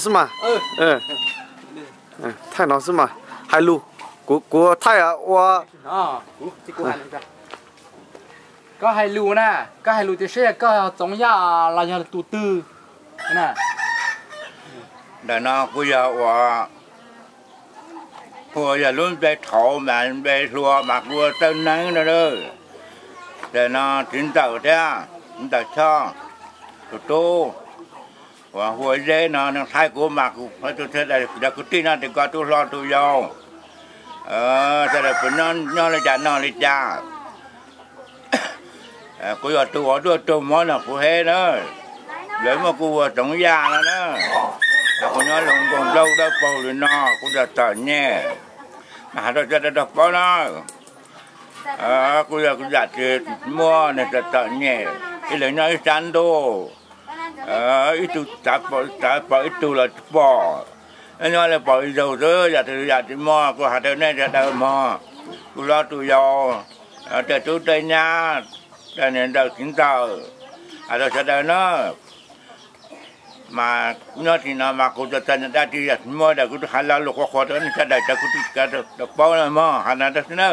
xwb mas. Thaij no xwb mas. Hais lus, kuv, kuv thaij ua. Koj hais lus na, koj hais lus tias seb yog koj Txoov Yaj los yog tus twg na. Ntawm no kuv yog ua, kuv yog lub npe thaud mas npe hluas mas kuv ua Txawj Neeb no. Ntawm no txiv ntxawm thiab, txiv ntxawm Choj, tus tub uas hu ua Zeb no, nws thaij kuv mas kuv, yog kwv tij no ces koj tus hlob tus yau, sawv daws puas nyob li cas noj li cas. Kuv yog tus uas tuaj tug mov no kuv he na, lawv muab kuv ua Txoov Yaj no na. Kuv nyob Loos Nkoos Nplauj Dawb Paug li no, kuv txom txom nyem, mas hais rau sawv daws tau paub na. Kuv yog kuv yam tsis muaj, nws txom txom nyem, ib leeg nyob ib sab ntuj, ib tug txav pom ib tug los tsis pom, nyob li pom ib zaug xwb, yam twg yam tsis muaj. Kuv hais rau nej sawv daws mog, tus hlob tus yau, tej tub tej nyab, tej niam ntxawm txiv ntxawm, hais rau sawv daws na. Mas nyob tim no mas kuv txom txom nyem dab tsi yam tsis muaj, kuv twb hais lo lus qhuav qhuav rau nej sawv daws, kuv twb tau paub mog, hais no rau xwb na.